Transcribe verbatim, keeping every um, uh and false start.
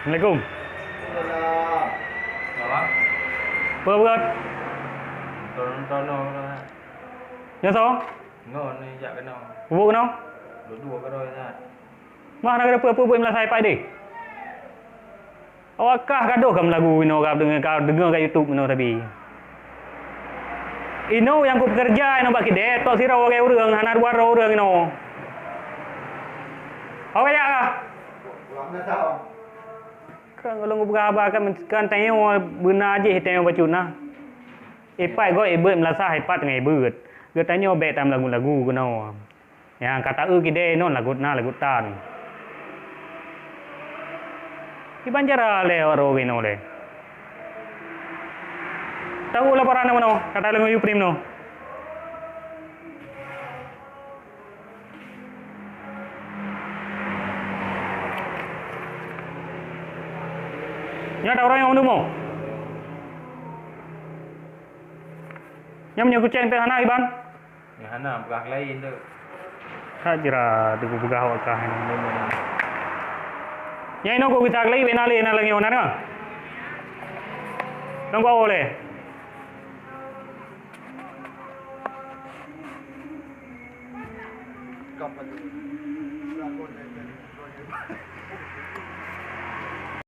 Assalamualaikum. Waalaikumsalam. Apa? Peue buet? Tolong, tolong lah. Nyoe soe? Ngon ni jak keunoe. Peue buet keunoe? Dua-dua keunoe nyan. Mah na peue-peue buet meulasai pat deh. Awak kah gadoh ka meulagu inoe ka deungoe, ka deungoe ka YouTube inoe tapi. Inoe nyang kupeukeureuja inoe bak kidée, tok sidroe lagée ureuëng, hana dua droe ureuëng inoe. Awak jak kah? Kan ulôn kupeugah haba kan, kan tanyoe beuna jih tanyoe bacut na. Ipat gob ibeuet meulasah, ipat teungoh ibeuet. Geutanyoe bék tameulagu-lagu keunoe. Nyang ka ta-eu kidée non lagot na lagot tan. Kiban cara lé awak droe inoe lé. Tahu laporan nama noh, kata lengah Yuprim noh. Nyoe ada orang yang menunggu. Nyoe meunyoe kucek pih hana, Iban. Nyan hana, peugah laén tu. Ka jira, teungku peugah awak kah nyan. Nyan inoe kok geutak lagi, bena lé na lagée nyoe na. Tunggu awak lé.